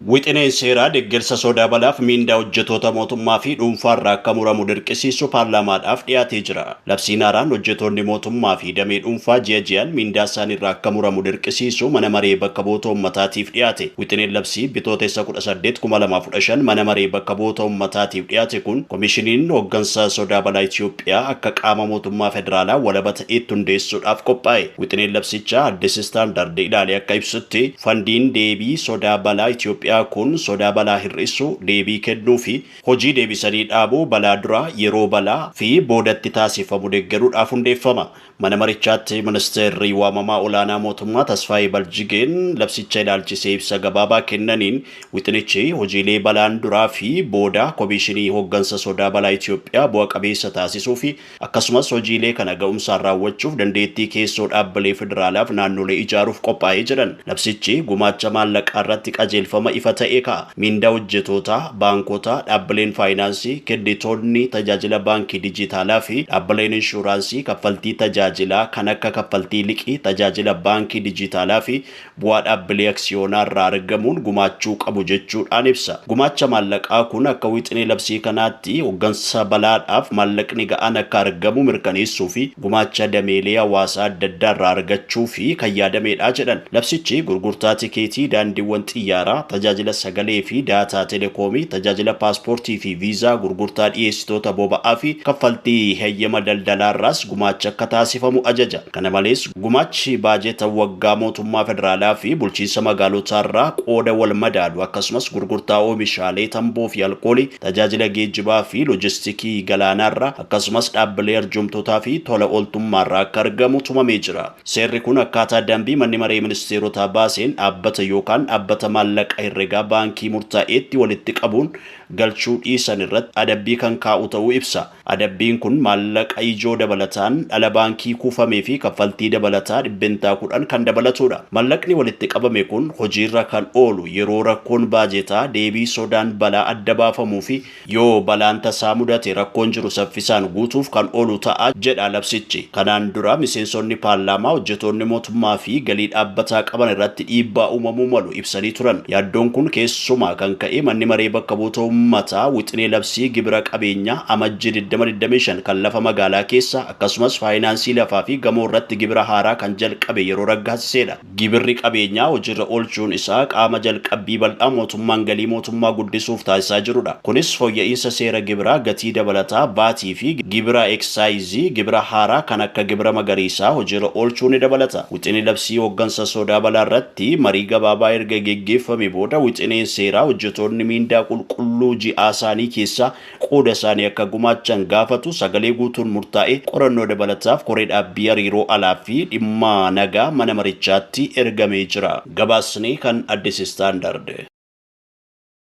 Wixineen seeraa deeggarsa sodaa balaaf miindaa hojjetoota mootummaa fi dhuunfaarraa akka muramu dirqisiisu paarlaamaadhaaf dhiyaatee jira. Labsiin haaraan hojjetoonni mootummaa fi damee dhuunfaa ji'a ji'aan miindaa isaaniirraa akka muramu dirqisiisu mana maree bakka bu'oota uummataatiif dhiyaate. Wixineen labsii Bitootessa 18, 2015 mana maree bakka bu'oota uummataatiif dhiyaate kun koomishiniin hooggansa sodaa balaa Itoophiyaa akka qaama mootummaa federaalaa walaba ta'eetti hundeessuudhaaf qophaa'e. Wixineen labsichaa Addis Standard ilaalee akka ibsutti, fandiin deebii sodaa balaa Itoophiyaa kun sodaa balaa hir'isuu, deebii kennuu fi hojii deebisanii dhaabuu balaa duraa, yeroo balaa fi boodatti taasifamu deeggaruudhaaf hundeeffama. Mana marichaatti ministeerri waamamaa olaanaa mootummaa Tasfaayee Baljigeen labsicha ilaalchisee ibsa gabaabaa kennaniin, wixinichi hojiilee balaan duraa fi booda koomishinii hooggansa sodaa balaa Itoophiyaa bu'a qabeessa taasisuu fi akkasumas hojiilee kana ga'umsaan raawwachuuf dandeettii keessoo dhaabbilee federaalaaf naannolee ijaaruuf qophaa'ee jedhan. Labsichi gumaacha maallaqaa irratti qajeelfama ifa ta'e kaa'a. Miindaa hojjetootaa, baankotaa, dhaabbileen faayinaansii, kennitoonni tajaajila baankii dijitaalaa fi dhaabbileen inshuraansii kaffaltii tajaajilaa kan akka kaffaltii liqii, tajaajila baankii dijitaalaa fi bu'aa dhaabbilee aksiyoonaa irraa argamuun gumaachuu qabu jechuudhaan ibsa. Gumaacha maallaqaa kun akka wixinee labsii kanaatti hooggansa balaadhaaf maallaqni ga'aan akka argamu mirkaneessuu fi gumaacha dameelee hawaasaa adda addaa irraa argachuu fi kan yaadamedha jedhan. Labsichi gurgurtaa tikeetii daandiiwwan xiyyaaraa, tajaajila sagalee fi daataa telekoomii, tajaajila paaspoortii fi viizaa, gurgurtaa dhiyeessitoota boba'aa fi kaffaltii heeyyama daldalaarraas gumaacha akka taasifamu ajaja. Kana malees, gumaachi baajeta waggaa mootummaa federaalaa fi bulchiinsa magaalotaarraa qooda wal madaalu, akkasumas gurgurtaa oomishaalee tamboo fi alkoolii, tajaajila geejjibaa fi loojistikii galaanaarraa, akkasumas dhaabbilee arjumtootaa fi tola ooltummaarraa akka argamu tumamee jira. Seerri kun akkaataa dambii manni maree ministeerotaa baaseen dhaabbata yookaan dhaabbata maallaqa herregaa baankii murtaa'eetti walitti qabuun galchuu dhiisan irratti adabbii kan kaa'u ta'uu ibsa. Adabbiin kun maallaqa ijoo dabalataan dhala baankii kuufamee fi kaffaltii dabalataa 10% kan dabalatudha. Maallaqni walitti qabame kun hojiirra kan oolu yeroo rakkoon baajetaa, deebii sodaan balaa adda baafamuu fi yoo balaan tasaa mudate rakkoon jiru saffisaan guutuuf kan oolu ta'a jedha labsichi. Kanaan dura miseensonni paarlaamaa hojjetoonni mootummaa fi galii dhaabbataa qaban irratti dhiibbaa uumamuu malu ibsanii turan. Yaaddoon kun keessumaa kan ka'e manni maree bakka bu'oota uummataa wixinee labsii gibira qabeenyaa Amajjii 2025 kan lafa magaalaa keessa akkasumas faayinaansii lafaa fi gamoo irratti gibira haaraa kan jalqabe yeroo raggaasisedha. Gibirri qabeenyaa hojiirra oolchuun isaa qaama jalqabbii bal'aa mootummaan galii mootummaa guddisuuf taasisaa jirudha. Kunis fooyya'insa seera gibiraa gatii dabalataa, VAT fi gibira eksaayizii, gibira haaraa kan akka gibira magariisaa hojiirra oolchuu ni dabalata. Wixinee labsii hooggansa sodaa balaa irratti marii gabaabaa erga geggeeffame booda, wixineen seeraa hojjetoonni miindaa qulqulluu ji'aa isaanii keessaa qooda isaanii akka gumaachan gaafatu sagalee guutuun murtaa'e qorannoo dabalataaf koree dhaabbii hariiroo alaa fi dhimma nagaa mana marichaatti ergamee jira. Gabaasni kan Addis Standard.